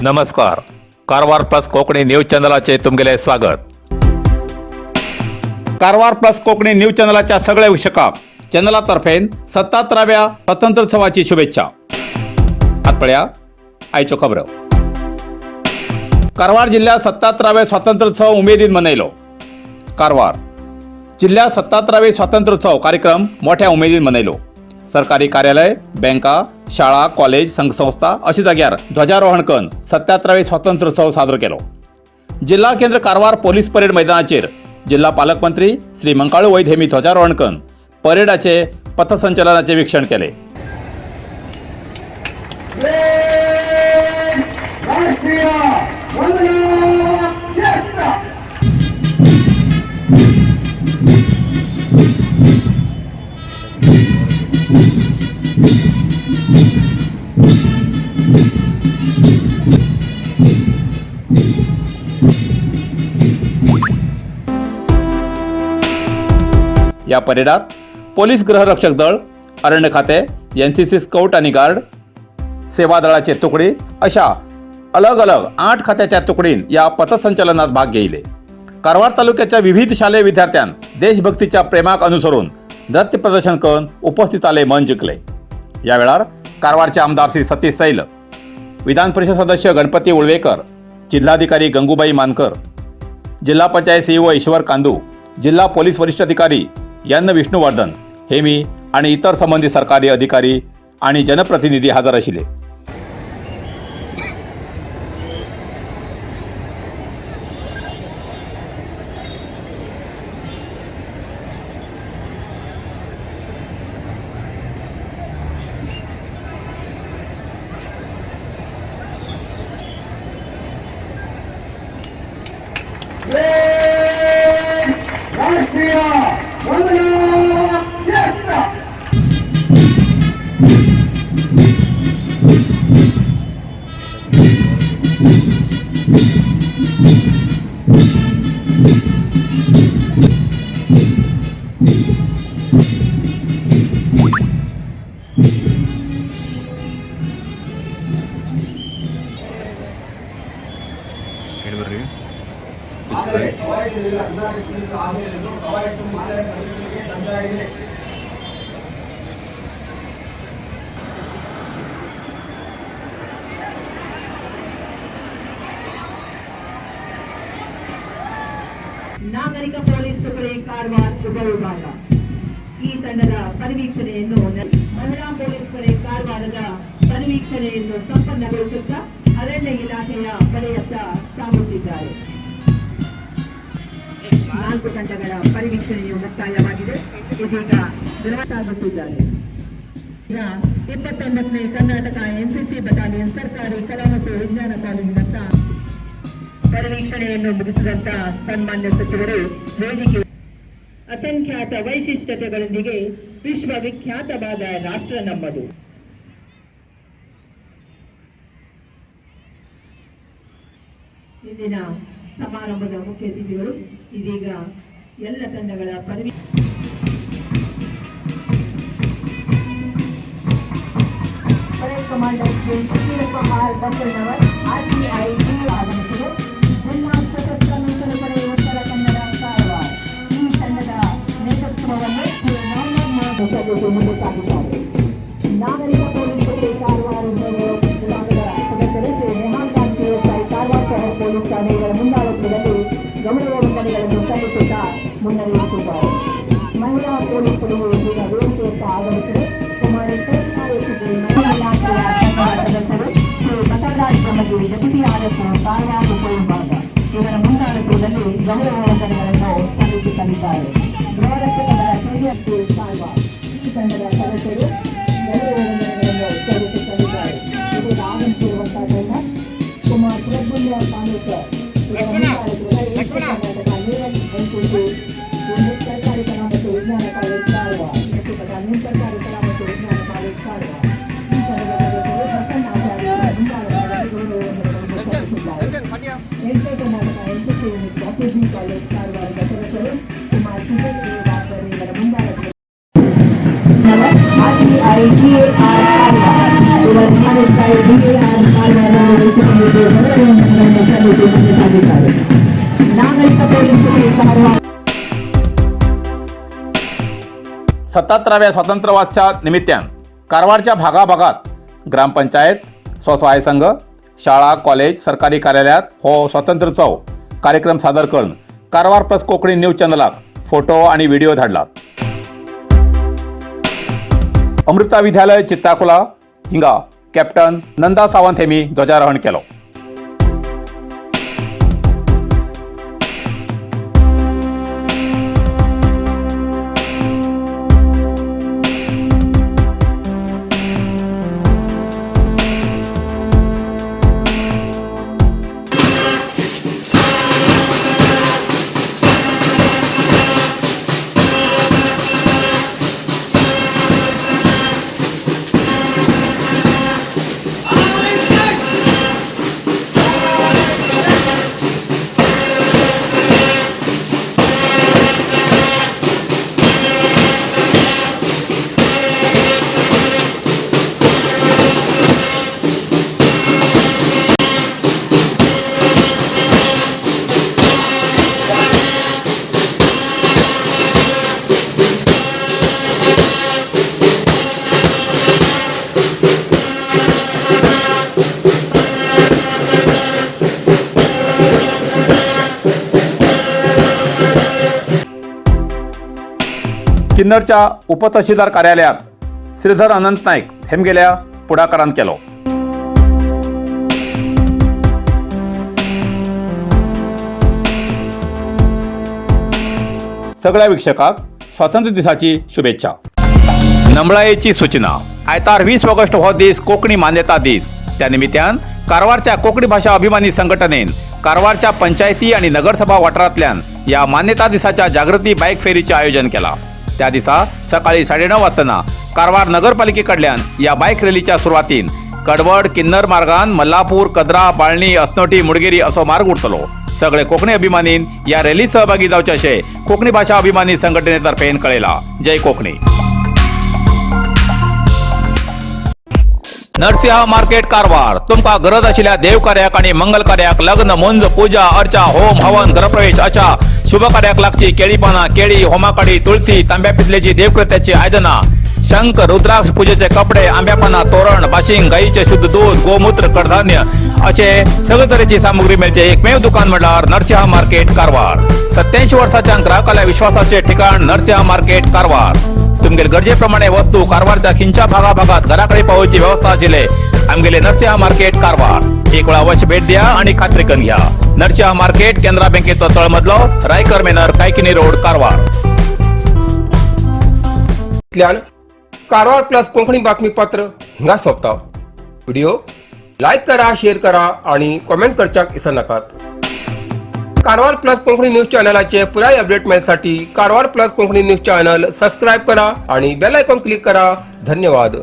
नमस्कार, Karwar plus Konkani news चॅनलाचे तुमगेले स्वागत. Karwar plus Konkani news चॅनलाच्या सगळ्या वीक्षकांक चॅनलातर्फेन 77व्या स्वातंत्र्योत्सवाची शुभेच्छा. आत पळया आयच्यो खबरो. कारवार जिल्ह्यात 77वे स्वातंत्र्योत्सव उमेदीन मनयलो. कारवार जिल्ह्यात 77वे स्वातंत्र्योत्सव कार्यक्रम मोठ्या उमेदीन मनयलो. सरकारी कार्यालय, बँका, शाळा, कॉलेज, संघसंस्था अशा जाग्यार ध्वजारोहण करून 77वे स्वातंत्र्योत्सव साजरो केलो. जिल्हा केंद्र कारवार पोलीस परेड मैदानाचेर जिल्हा पालकमंत्री श्री मंकाळू वैद हेमी ध्वजारोहण करून परेडाचे पथसंचलनाचे वीक्षण केले. ರಾಷ್ಟ್ರೀಯ ವಂದನಾ ರಾಷ್ಟ್ರ. या परेडात पोलीस गृहरक्षक दळ, अरण्य खाते, एनसीसी, स्काउट आणि गार्ड, सेवा दळाचे तुकडी अशा अलग अलग आठ खात्याच्या तुकडीन या पथसंचलनात भाग घेतले. कारवार तालुक्याच्या विविध शालेय विद्यार्थ्यां देशभक्तीच्या प्रेमाक अनुसरून नृत्य प्रदर्शन करून उपस्थिताले मन जिखले. या वेळार कारवारचे आमदार श्री सतीश सैल, विधान परिषद सदस्य गणपती उळवेकर, जिल्हाधिकारी गंगूबाई मानकर, जिल्हा पंचायत सीईओ ईश्वर कांदू, जिल्हा पोलीस वरिष्ठ अधिकारी एन विष्णुवर्धन हेमी आणि इतर संबंधित सरकारी अधिकारी आणि जनप्रतिनिधी हजर आशिल्ले. ರಾಷ್ಟ್ರೀಯ ವಂದನಾ ರಾಷ್ಟ್ರ. ಹೇಳಿ ಫಿಶ್ ಫ್ರೈ. ನಾಗರಿಕ ಪೊಲೀಸ್ ತುಕಡಿ ಕಾರವಾರ ಉಪವಿಭಾಗ ಈ ತಂಡದ ಪರಿವೀಕ್ಷಣೆಯನ್ನು, ಮಹಿಳಾ ಪೊಲೀಸ್ ಪಡೆ ಕಾರವಾರದ ಪರಿವೀಕ್ಷಣೆಯನ್ನು ಸಂಪನ್ನಗೊಳಿಸುತ್ತಾ ಅರಣ್ಯ ಇಲಾಖೆಯ ಪಡೆಯತ್ತ ಸಾಗುತ್ತಿದ್ದಾರೆ. ನಾಲ್ಕು ತಂಡಗಳ ಪರಿವೀಕ್ಷಣೆಯು ಮುಕ್ತಾಯವಾಗಿದೆ. ಇದೀಗ ಗೃಹ ಸಾಗುತ್ತಿದ್ದಾರೆ. ಈಗ 29ನೇ ಕರ್ನಾಟಕ ಎನ್ಸಿಸಿ ಬಟಾಲಿಯನ್, ಸರ್ಕಾರಿ ಕಲಾ ಮತ್ತು ವಿಜ್ಞಾನ ಕಾಲೇಜಿನತ್ತ ಪರಿವೀಕ್ಷಣೆಯನ್ನು ಮುಗಿಸಿದಂತ ಸನ್ಮಾನ್ಯ ಸಚಿವರು ವೇದಿಕೆ ಅಸಂಖ್ಯಾತ ವೈಶಿಷ್ಟ್ಯತೆಗಳೊಂದಿಗೆ ವಿಶ್ವವಿಖ್ಯಾತವಾದ ರಾಷ್ಟ್ರ ನಮ್ಮದು. ಇಂದಿನ ಸಮಾರಂಭದ ಮುಖ್ಯ ಅತಿಥಿಗಳು ಇದೀಗ ಎಲ್ಲ ತಂಡಗಳ ಪದವಿ parade commander Shri Shirappa R Bassannavar, RPI ಆಗಮಿಸಿದೆ. ಜಿಲ್ಲಾ ಸಶಸ್ತ್ರ ಮೀಸಲು ಪಡೆ ಉತ್ತರ ಕನ್ನಡ ಕಾರವಾರ ಈ ತಂಡದ ನೇತೃತ್ವವನ್ನು ಶ್ರೀ ನವೀನ್ ಸಲ್ಲಿಸಿ ಮುಂದೆ ಸಾಗಿದ್ದಾರೆ. ನಾಗರಿಕ ಪೊಲೀಸ್ ಪಡೆ ಕಾರವಾರ ವಿಭಾಗದ ಸದಸ್ಯರು ಶ್ರೀ ರೆಹಾನ್ ಖಾನ್, ಪಿಎಸ್ಐ, ಕಾರವಾರ ಶಹರ್ ಪೊಲೀಸ್ ಠಾಣೆಗಳ ಮುಂದಾಳತ್ವದಲ್ಲಿ ಗೌರವ ವಂದನೆಗಳನ್ನು ಸಲ್ಲಿಸುತ್ತಾ ಮುನ್ನಡೆಯುತ್ತಿದ್ದಾರೆ. ಮಹಿಳಾ ಪೊಲೀಸ್ ಪಡೆಯು ಇದೀಗ ವೇದಿಕೆಯತ್ತ ಆಗಮಿಸಿದೆ. ಕುಮಾರಿ ಸೋನಿಯಾ ಎಸ್ಜಿ, ಮಹಿಳಾ ಇಲಾಖೆಯ ತಂಡದ ಸದಸ್ಯರು ಶ್ರೀ ಬಸವರಾಜ್ ಬ್ರಹ್ಮಗಿರಿ, ಡೆಪ್ಯೂಟಿ ಆರ್ಎಫ್ಒ, ಕಾರವಾರ ಉಪವಿಭಾಗ ಇವರ ಮುಂದಾಳತ್ವದಲ್ಲಿ ಗೌರವ ವಂದನೆಗಳನ್ನು ಸಲ್ಲಿಸುತ್ತಲಿದ್ದಾರೆ. ಗೃಹರಕ್ಷಕ ದಳ ಕೆಜಿಎಫ್ ಕಾರವಾರ ಈ ತಂಡದ ಸದಸ್ಯರು ಗೌರವ ವಂದನೆಗಳನ್ನು ಸಲ್ಲಿಸುತ್ತಲಿದ್ದಾರೆ. ಇದೀಗ ಆಗಮಿಸಿರುವಂತಹ ತಂಡ ಕುಮಾರ್ ಪ್ರಫುಲ್ಲ ಪಾಲೇಕರ್ ಇವರ ಮುಂದಾಳತ್ವದ ಕರ್ನಾಟಕ ನೇವಲ್ ಎನ್ಸಿಸಿ ಯೂನಿಟ್, ಸರ್ಕಾರಿ ಕಲಾ ಮತ್ತು ವಿಜ್ಞಾನ ಕಾಲೇಜ್ ಕಾರವಾರ ಮತ್ತು ಬಟಾಲಿಯನ್, ಸರ್ಕಾರಿ ಕಲಾ ಮತ್ತು ವಿಜ್ಞಾನ ಕಾಲೇಜ್ ಕಾರವಾರ ಈ ತಂಡದ ಸದಸ್ಯರು ಪ್ರಸನ್ನ ಆಚಾರ್ಯ ಇವರ ಮುಂದಾಳತ್ವದಲ್ಲಿ ಗೌರವ ವಂದನೆಗಳನ್ನು ಸಲ್ಲಿಸಿದ್ದಾರೆ. ಎಂಟನೇ Karnataka NCC unit, Bapuji college ಕಾರವಾರದ ಸದಸ್ಯರು ಕುಮಾರ್ ಸುಜಯ್ ಎ ವಾಗ್ಬರಿ ಇವರ ಮುಂದಾಳತ್ವ ಆರ್ಪಿಐ ಡಿಎಆರ್ ಕಾರವಾರ ಇವರ ಡಿಎಆರ್ ಕಾರವಾರವನ್ನು ವಹಿಸಿಕೊಂಡಿದ್ದು 77व्या स्वातंत्र्यवाच्या निमित्तान कारवारच्या भागाभागात ग्रामपंचायत, स्वसहाय संघ, शाळा, कॉलेज, सरकारी कार्यालयात हो स्वातंत्र्योत्सव कार्यक्रम सादर करून कारवार प्लस कोकणी न्यूज चॅनलाक फोटो आणि व्हिडिओ धाडला. अमृता विद्यालय चित्ताकुला हिंगा कॅप्टन नंदा सावंत हेमी ध्वजारोहण केलो. किन्नरच्या उपतहसीलदार कार्यालयात श्रीधर अनंत नाईक हेमगेल्या पुढाकारान केलो. सगळ्या वीक्षकांक स्वातंत्र्य दिसाची शुभेच्छा. नमळायेची सूचना. आयतार 20 ऑगस्ट हो दीस कोंकणी मान्यता दीस. त्या निमित्यान कारवारच्या कोंकणी भाशा अभिमानी संघटनेन कारवारच्या पंचायती आणि नगरसभा वाठारांतल्यान या मान्यता दिसाच्या जागृती बायक फेरीचें आयोजन केला. त्या दिसा सकाळी 9:30 वाजताना कारवार नगरपालिके कडल्यान या बायक रॅलीच्या सुरवातीन कडवड किन्नर मार्गान मल्लापूर, कद्रा, बाळणी, असनोटी, मुडगेरी असो मार्ग उरतलो. सगळे कोकणी अभिमानीन या रॅलीत सहभागी जावचे अशें कोंकणी भाशा अभिमानी संघटनेतर्फेन कळयला. जय कोकणी. नरसिंह मार्केट कारवार. तुमका गरज आशिल्ल्या देवकार्याक आणि मंगल कार्याक, लग्न, मुंज, पूजा अर्चा, होम हवन, गृहप्रवेश अशा शुभ कार्याक लागची केळी पानां, केळी, होमाकाडी, तुळसी, तांब्या पितलेची देवकृत्याची आयदनां, शंख, रुद्राक्ष, पूजेचे कपडे, आंब्या पानां, तोरण, बाशिंग, गाईचे शुद्ध दूध, गोमूत्र, कडधान्य असे सगळे तरेची सामुग्री मेळचे एकमेव दुकान म्हळ्यार नरसिंह मार्केट कारवार. 87 वर्साच्या ग्राहकाल्या विश्वासाचे ठिकाण नरसिंह मार्केट कारवार. तुमगेले गरजेप्रमाणे वस्तू कारवारच्या खिंच्या भागाभागात घराकडे पावोवची व्यवस्था आशिल्ले आमगेले नरसिंह मार्केट कारवार. एक वेळा अवश्य भेट द्या आणि खात्री करून घ्या. नरसिंह मार्केट, केनरा बँकेचो तळमजलो, रायकर मेनर, कायकिनी रोड, कारवार. इतल्यान कारवार प्लस कोंकणी बातमीपत्र हिंगा सोंपता. व्हिडिओ लायक करा, शेअर करा आणि कॉमेंट करच्याक विसरनाकात. कारवार प्लस कोंकणी न्यूज चॅनलाचे पुराय update मेळसाठी Karwar plus Konkani news channel subscribe करा आणि बेल आयकॉन क्लिक करा. धन्यवाद.